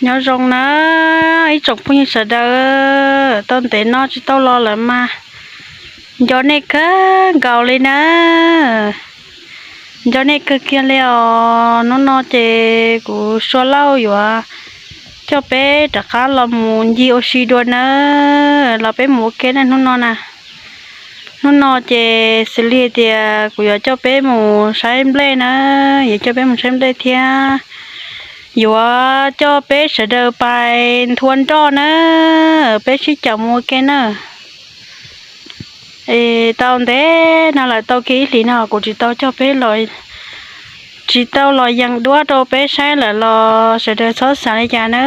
Nyob zoo na ib tsoom phooj ywg sawv daws, tau ntev no tsis tau los lawm mas nco nej kawg nkaus li na. Nco nej kawg kiag li os. Hnub no ces kuv Sua Lauj yuav coj peb rov qab los mus ncig ua si dua na. Los peb mus ua ke na hnub no na. Hnub no ces xws li tias kuv yuav coj peb mus saib nplej na, yuav coj peb mus saib nplej thiab yuav coj peb sawv daws pais nthua nroj na, peb sib caum mus ua ke na. Es tau ntev no lawm, tau kiag ib hlis no kuv tsis tau coj peb los, tsis tau los yees duab rau peb saib lawm los sawv daws txhob xav li cas na,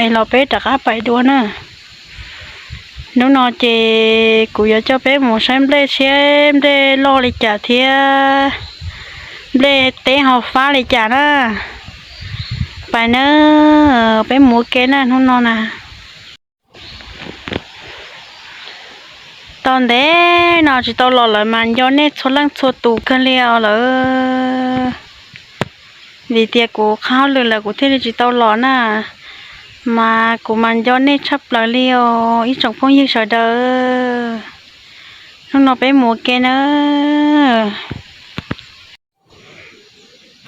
es los peb rov qab pais dua na. Hnub no ces kuv yuav coj peb mus saib nplej seb nplej loj li cas thiab nplej teb ho fab li cas na. Pais na, peb mus ua ke na hnub no na. Tau ntev no tsis tau los lawm mas nco nej txhua leej txhua tus kawg li os lawm. Vim tias kuv qhab hauj lwm lawm kuv thiaj li tsis tau los na, mas kuv mas nco nej tshaj plaws li os ib tsoom phooj ywg sawv daws. Hnub no peb mus ua ke na.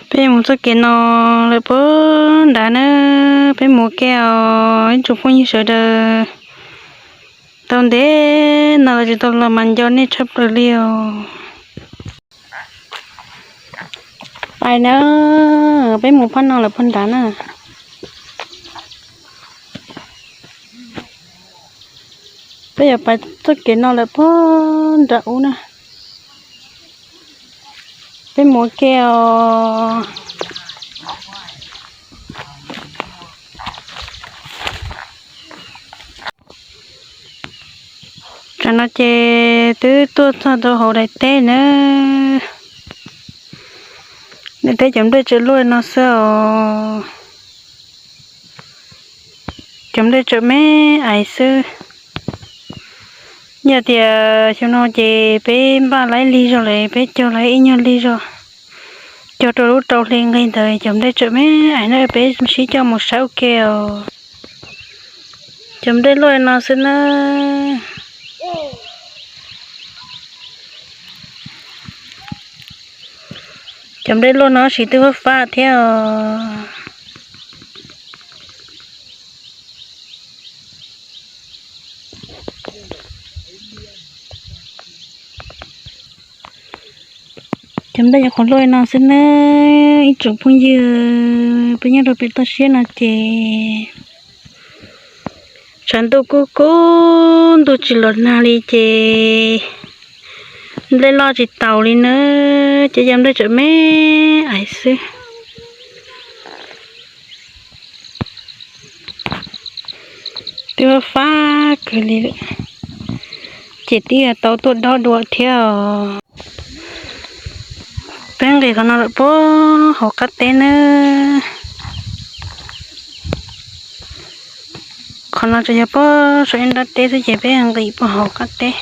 Peb mus txoj kev no lawm puag nrad na, peb mus ua ke os ib tsoom phooj ywg sawv daws. Tau ntev no lawm tsis tau los mas nco nej tshaj plaws li os. Pais na, peb mus phab no lawm puag nrad na. Peb yuav pais txoj kev no lawm puag nram ub na. Peb mus ua ke os. Tsam no ces twb tuaj txog rau hauv daim teb na. Daim teb cov nplej tseem luaj no xwb os. Cov nplej tseem me aiv xwb. Yog tias xyoo no ces peb npaj laib lig zog lawm, peb cog laib ib nyuag lig zog, cog rau lub rau hli nqig ntawd, cov nplej tseem me aiv na, peb sib coj mus saib ua ke os. Cov nplej luaj no xwb na. Cov nplej luaj no tab sis twb fab fab thiab os. Cov nplej nyuam qhuav luaj no xwb na, ib tsoom phooj ywg, peb nyob rau pem toj siab no ces tshav ntuj kub kub, ntuj tsis los nag li ces nplej loj tsis taus li na, ces cov nplej tseem me aiv xwb. Twb fab fab kawg li lawm, ces twb yuav tau tuaj dob dua thiab os. Peb nqis qhov no lawm puag hauv qab teb na. Qhov no tsuas yog puag saum ib nrab teb xwb ces peb nqis puag hauv qab teb.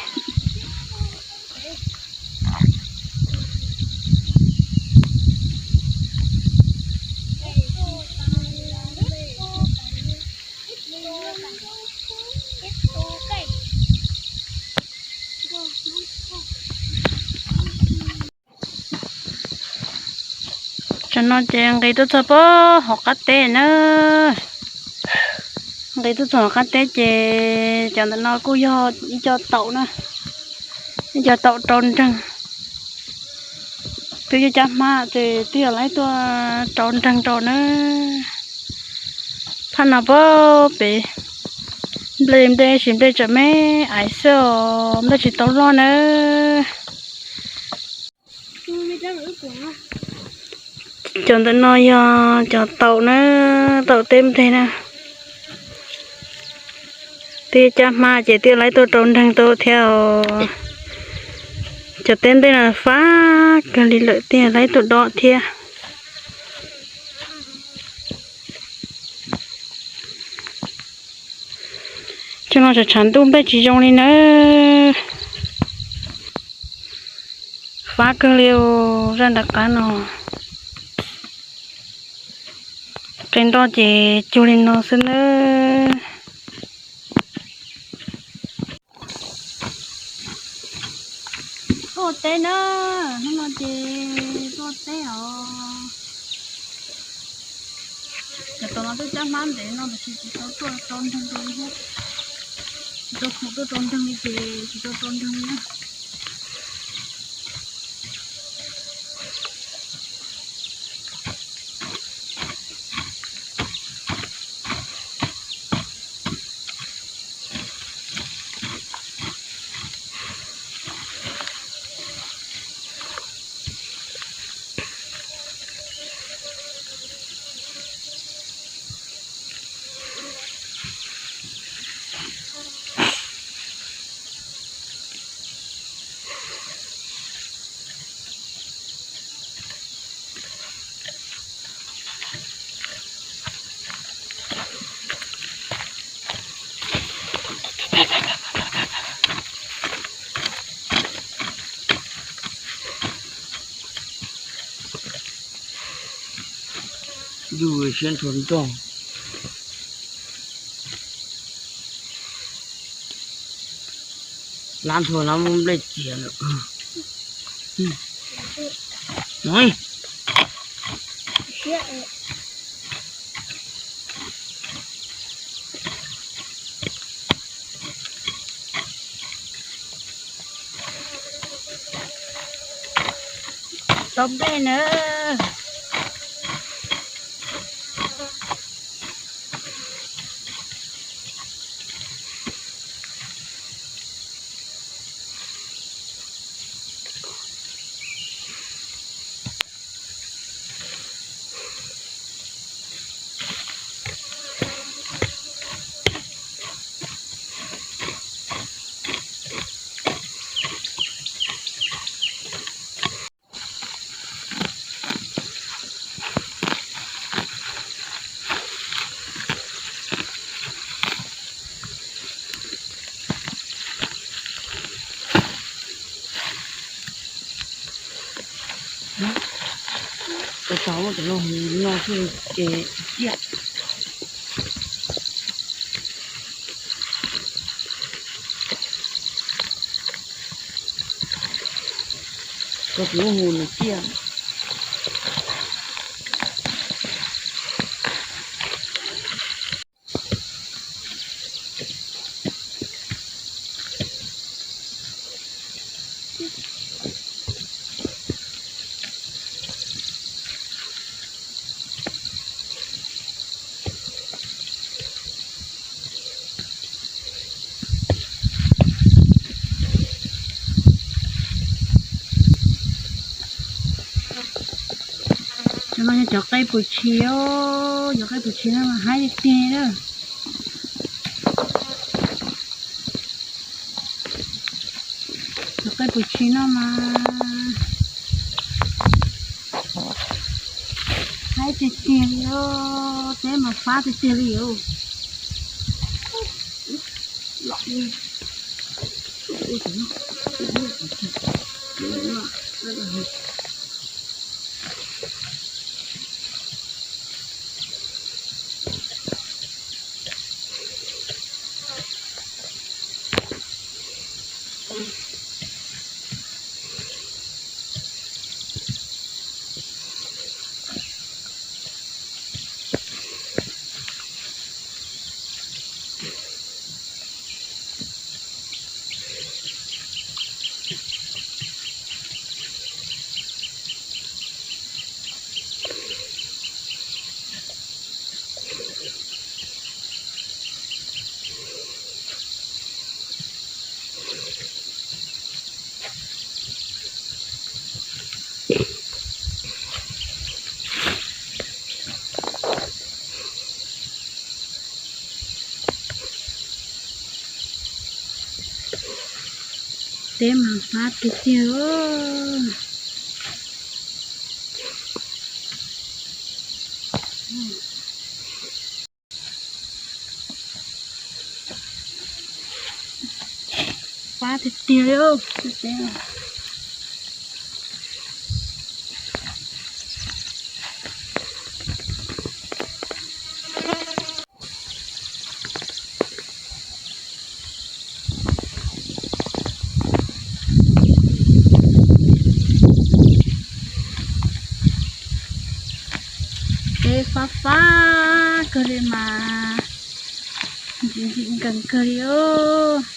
Tsam no ces nqis tuaj txog puag hauv qab teb na. Nqis tuaj txog hauv qab teb ces cov ntawm no kuj yog ib co taum na, ib co taum rau nreeg. Twb yuav caj hmab ces twb yog laib tuaj rau nreeg rau na. Phab no puag pem nplej nplej sis nplej tseem me aiv xwb os, nplej tsis tau loj na. Cov ntawm no yog cov taum na, taum teb nplej na. Twb caj hmab ces twb laib tuaj rau nreeg tau thiab os. Cov teb nplej no fab kawg li lawm, twb laib tuaj dob thiab. Cov no tshav tshav ntuj nplej tsis zoo li nawb. Fab kawg li zaj nram qab no. Qe nroj ces cuag li no xwb nawb. Tuaj teb na, hnub no ces tuaj teb os. Cov tom no twb cab hmab ntev no tab sis tsis tau tuaj tau nreeg li thiab. Tsis tau khoom tuaj tau nreeg li ces tsis tau tau nreeg li na. Yus siab nrho nroj. Lab nthua no muaj nplej ciav lawm. Tau nplej na. Ua tau muab cov nplooj hwv no xwb ces ciaj. Koj tus nplooj hwv nws ciaj. Cov no yog cov qe pum tshis os, cov qe pum tshis no mas haib tiag tiag na. Cov qe pum tshis no mas haib tiag tiag li os, teb mas fab tiag tiag li os. Teb mas fab tiag tiag. Fab tiag tiag li. Fab fab kawg li mas, ntsim ntsim nkees kawg li os.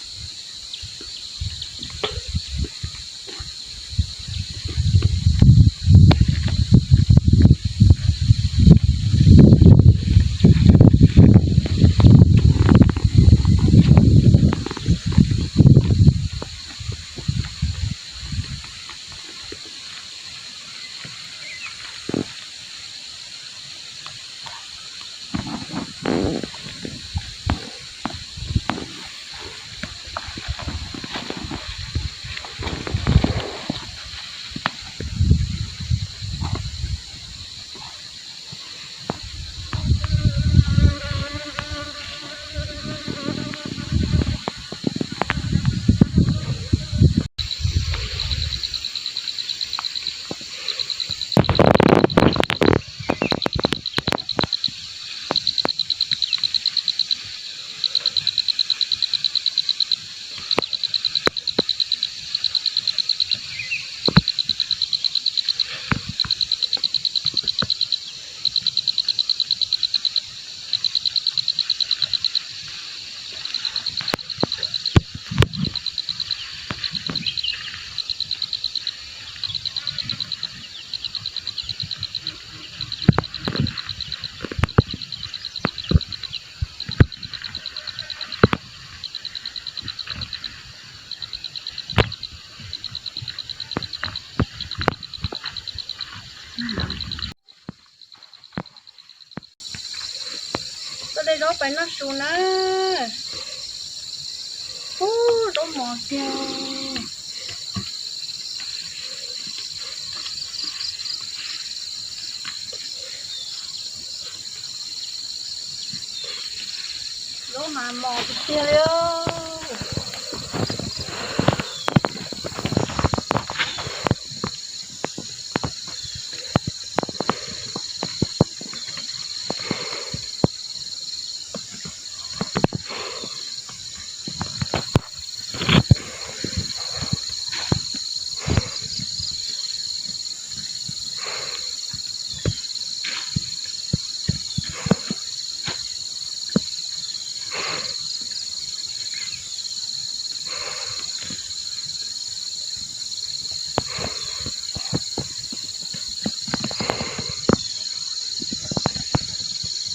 Tuaj de zaub pais noj su na. Ub, zaub mos tiag. Zaub mas mos tiag tiag li.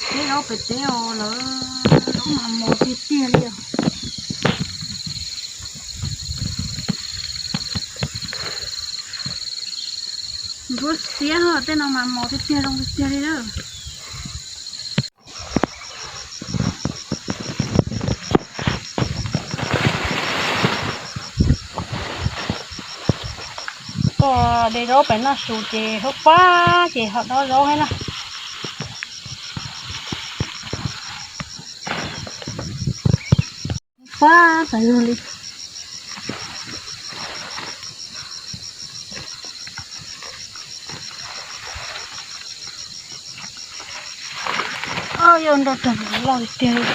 Peb zaub pem teb os lawm, zaub mas mos tiag tiag li os. Ntsuab xiab, tej no mas mos tiag tiag zoo tiag tiag li lawm. Tuaj de zaub pem noj su ces hub pab ces ho dob zaub thiab na. Pab tas zog li. Ob, yog nroj tag loj tiag li.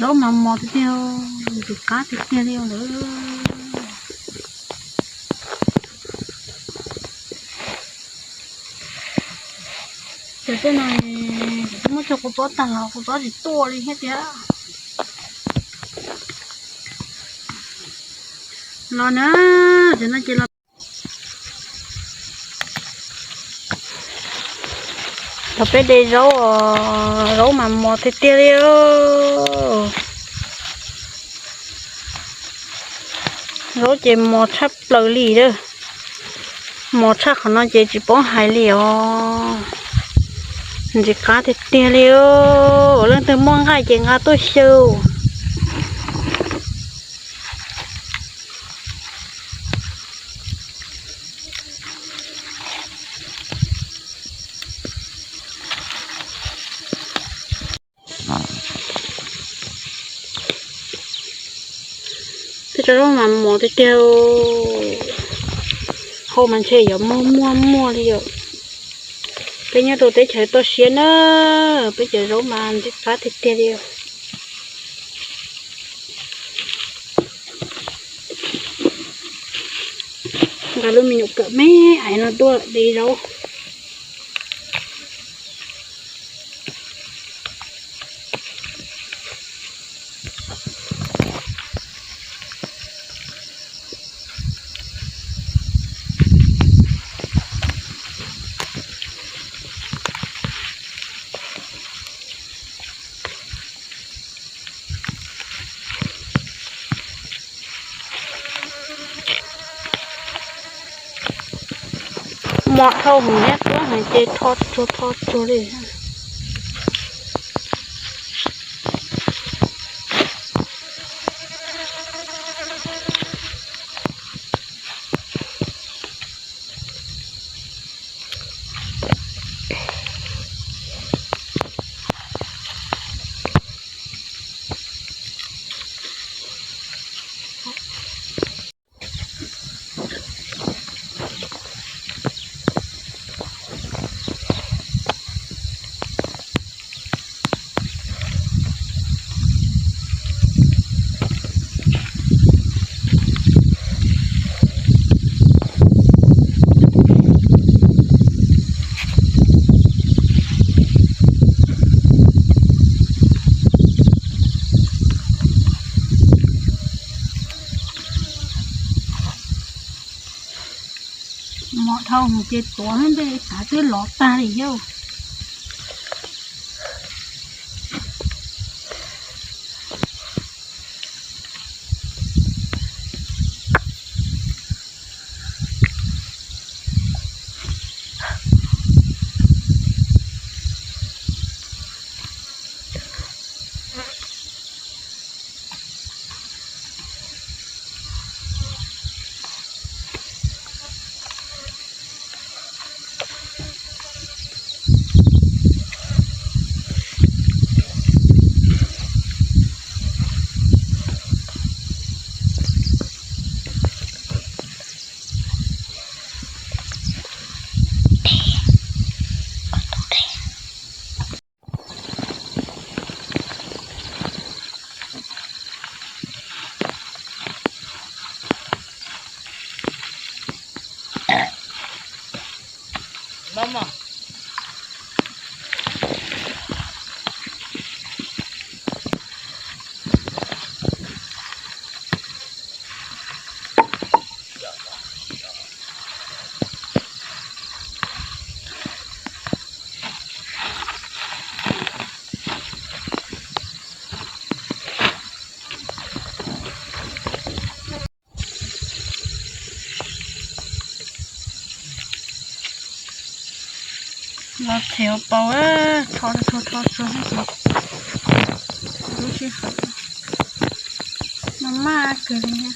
Zaub mas mos tiag tiag, tus qab tiag tiag li lawm. Ces tej no muab cog kuv txob tag los kuv txob tsis tuaj li thiab tiag. Los na, ces no ces los. Peb de zaub os, zaub mas mos tiag tiag li. Zaub ces mos tshaj plaws li a. Mos tshaj qhov no ces tsis paub hais li os. Ntxim qab tiag tiag li. Leej twg muaj nqaij ces nqa tuaj xyaw. Peb cov zaub mas mos tiag tiag. Hauv mas ntshe yuav muaj muaj muaj li yom. Peb nyob rau teb chaws toj siab na, peb cov zaub mas ntxim qab tiag tiag li. Nqa lub me nyuam kawm me aiv no tuaj de zaub. Mos dhau heev thiab, tuab heev ces tho tsuag tho tsuag li. Mos dhau ces tuav ntej tav twb lov tag li yauj. Los txhev hauv paus, rho rho rho rho, lub sij hawm no maj kawg li thiab.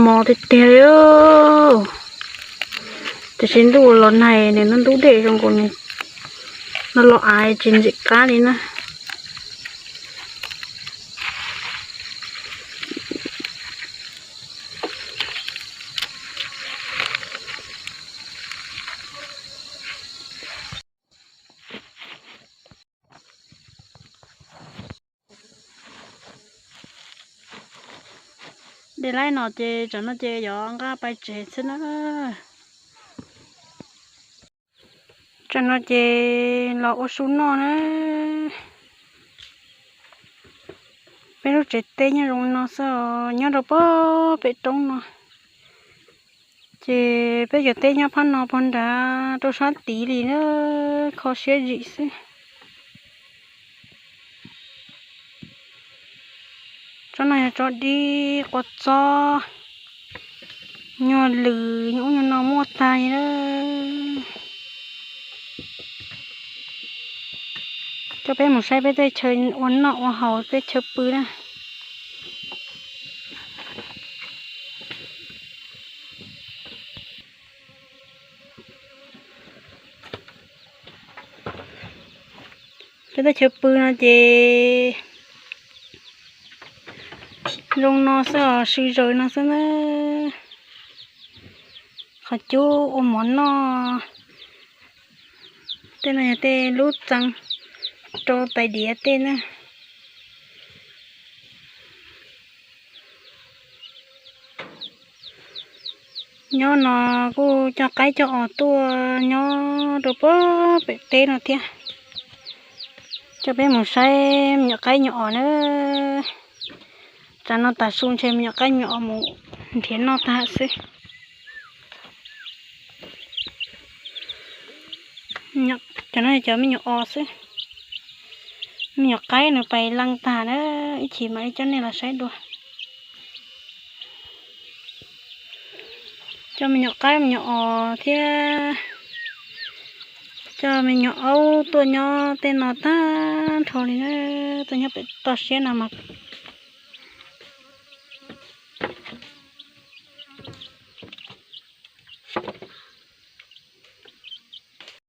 Mos tiag tiag li. Tiam sis ntuj los nag nws ntub ntub dej zoo nkaus nws no los av tsis ntxim qab li na. De laib no ces tsam no ces yuav nqa pais tsev xwb na. Tsam no ces los ua su noj na. Peb lub tsev teb nyob zoo no xwb os, nyob rau pem roob no. Ces peb cov teb nyob phab no pog nrad rau sab tid li na, kho siab zim xwb. Tsob no yog tsob dib, qua txob, nyuag lws, nyuag ub nyuag no muaj tag li na. Coj peb mus saib peb tej chaw ua noj ua haus, tej chaw pw na. Peb tej chaw pw no ces zoo no xwb os, sw zaws no xwb na. Qhov cub ua mov noj. Tej no yog tej lub txee rau tais diav tej na. Nyob no kuj coj qaib coj os tuaj nyob rau pem teb no thiab. Coj peb mus saib me nyuam qaib me nyuam os na. Tsam no tas su ntshe me nyuam qaib me nyuam os mus nrhiav noj tag xwb. Cov no cov me nyuam os xwb. Me nyuam qaib nws pais leej tag na, ib chim mam li coj nej los saib dua. Coj me nyuam qaib me nyuam os thiab coj me nyuam aub tuaj nyob tej no tag nrho li na. Tuaj nyob pem toj siab no mas